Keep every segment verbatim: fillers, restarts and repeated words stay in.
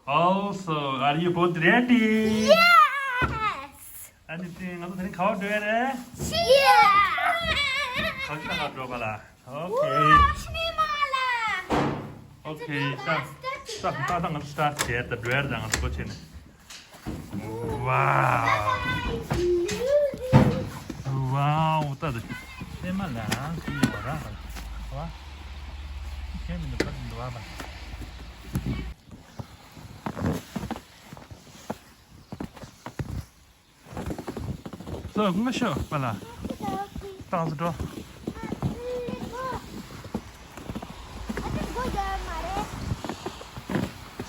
Also, are you both ready? Yes! Anything? ང་ཚོ་དེ་རིང་ག་པར་འགྲོ་ཡ་རེད། ཤི་ཡ། ག་ཅི་ལ་ག་འགྲོ་བ་ལ། Okay. ཤི་མ་ལ། Okay. ད་ད་ད་ང་ཚོ་start བྱས། ད་འགྲོ་ཡ་རེད། ད་ང་ཚོ་སྒོ་ཕྱེ་ནས། Wow. Wow. ད་ད་ཤི་མ་ལ་ཤི་ཡ་ར་བ། ཁྱེད་མི་འདུག་པ་འདུག་བ། སོ་ང་ཤོ་པ་ལ། ཏང་སུ་འགྲོ།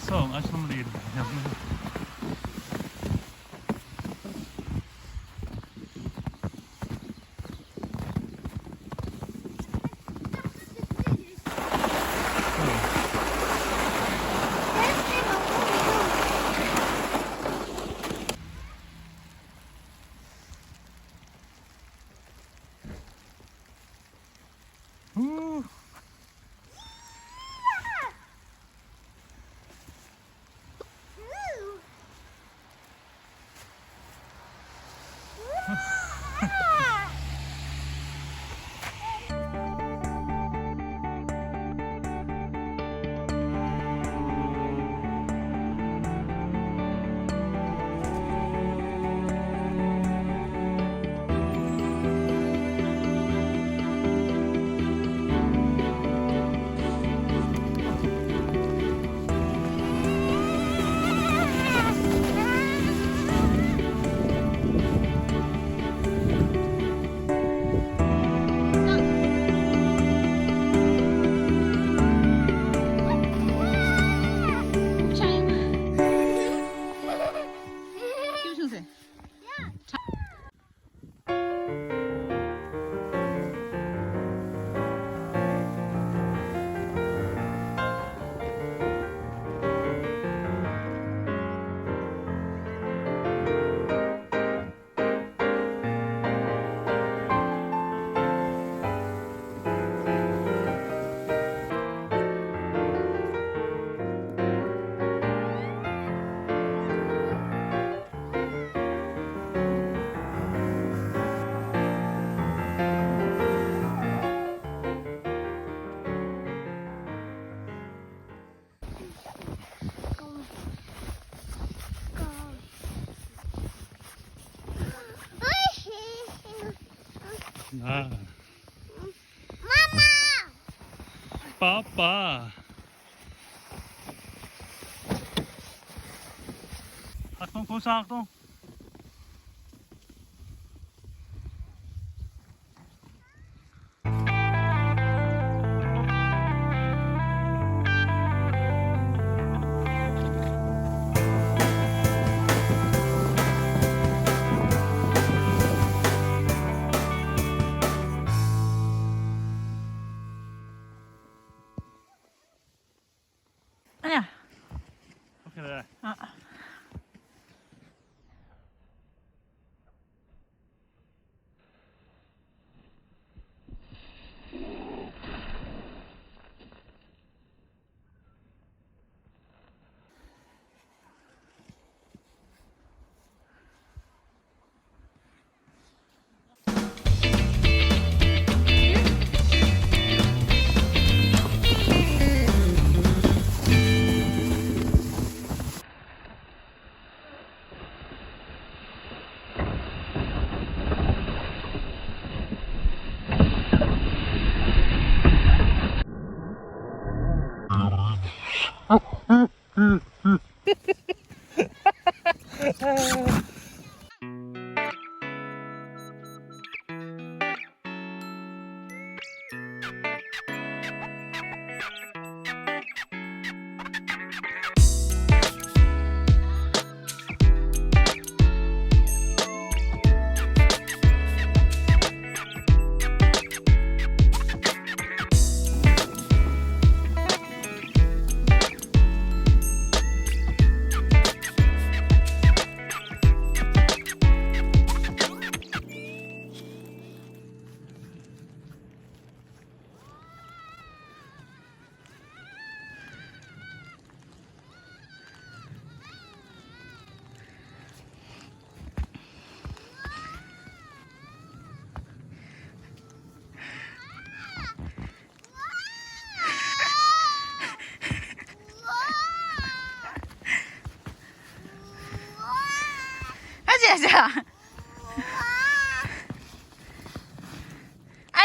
སོ་ང་ཤོ་མ་ལེ། ཨ། མ་མ། པ་པ། ཨ་སྟོང་ཁོ་ས་ཨ་སྟོང་། ཨ་ཡ། ཨོ་ཁེ་རེད། ཨ།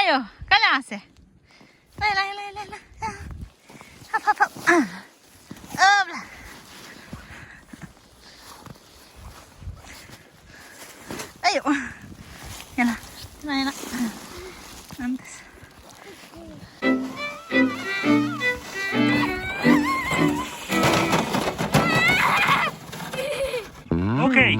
ཨ་ཡོ། ག་ལ་ཨ་སེ། ལ་ལ་ལ་ལ་ལ། ཧ་ཕ་ཕ། ཨ། ཨབ་ལ། ཨ་ཡོ། ཡ་ལ། ཡ་ལ་ཡ་ལ། ཨ་འདི། Okay.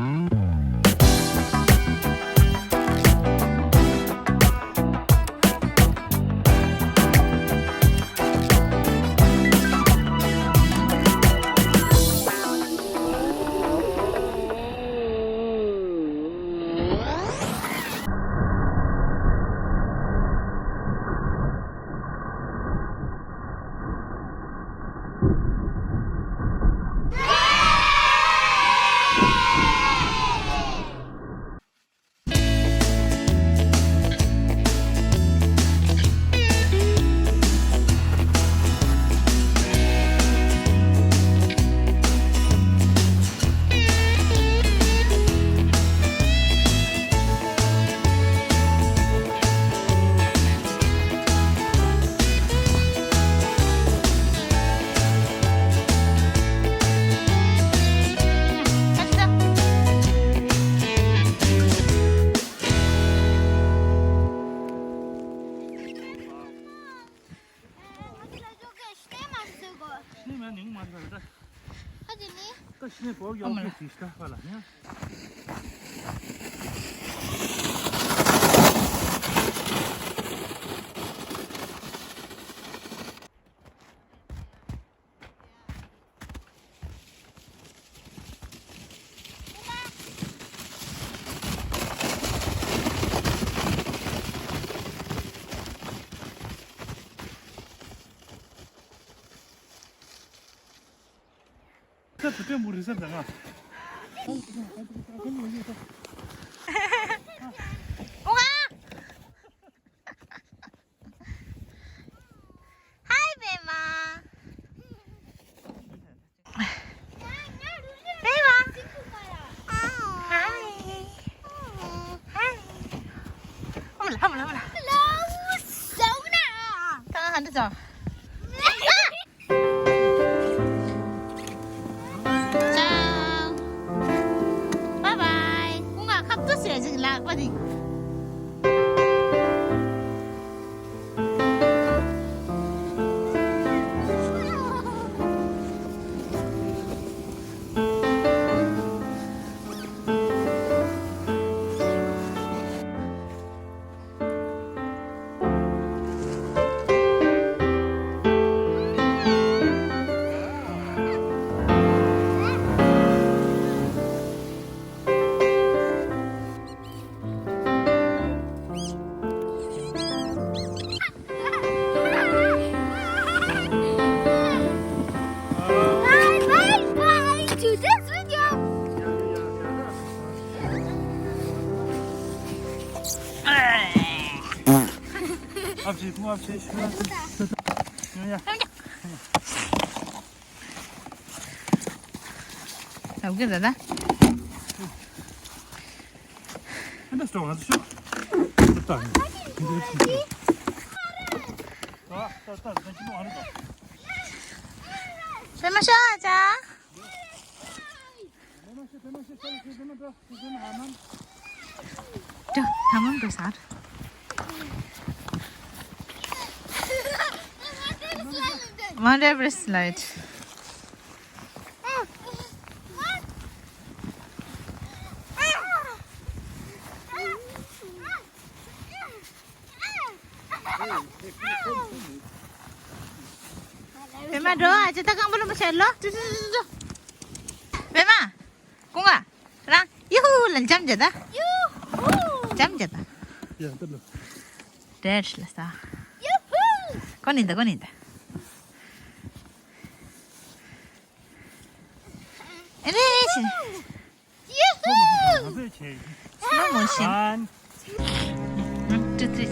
Hi, Bema. Bema. Hi. Hi. Hold on, hold on, hold on. Hello, Sona. Come on, come on. ཅའོ། བའི་བའི། ཁོང་ང་ཁབ་ཏུ་ཟེར་ཅིག་ལག་པ་དེ། Bye, bye, bye. To this video. ཨ་ཕྱི་ཁུ། ཨ་ཕྱི་ཁུ། ཡ་ཡ། ཨ་ཕྱི་ཁུ། ཨ་ཕྱི་ཁུ། Mount Everest slide. བེ་མ་འགྲོ། ཨ་ཅེ་ད་གང་པོ་ལོ་མ་ཤར་ལོ། ཏུ་ཏུ་ཏུ་ཏུ། བེ་མ། ཀུང་ཨ། རང་ཡུ་ཧུ་ལ་འཇམ་ཇ་ད། ཡུ་ཧུ། འཇམ་ཇ་ད། ཡ་ད་ལོ། དེར་ལ་ས། ཡུ་ཧུ། ཀོ་ནི་ད་ཀོ་ནི་ད། ཨེ་རེད་ཤི། ཡུ་ཧུ། སི་ལོ་མོ་ཤན། One, two, three.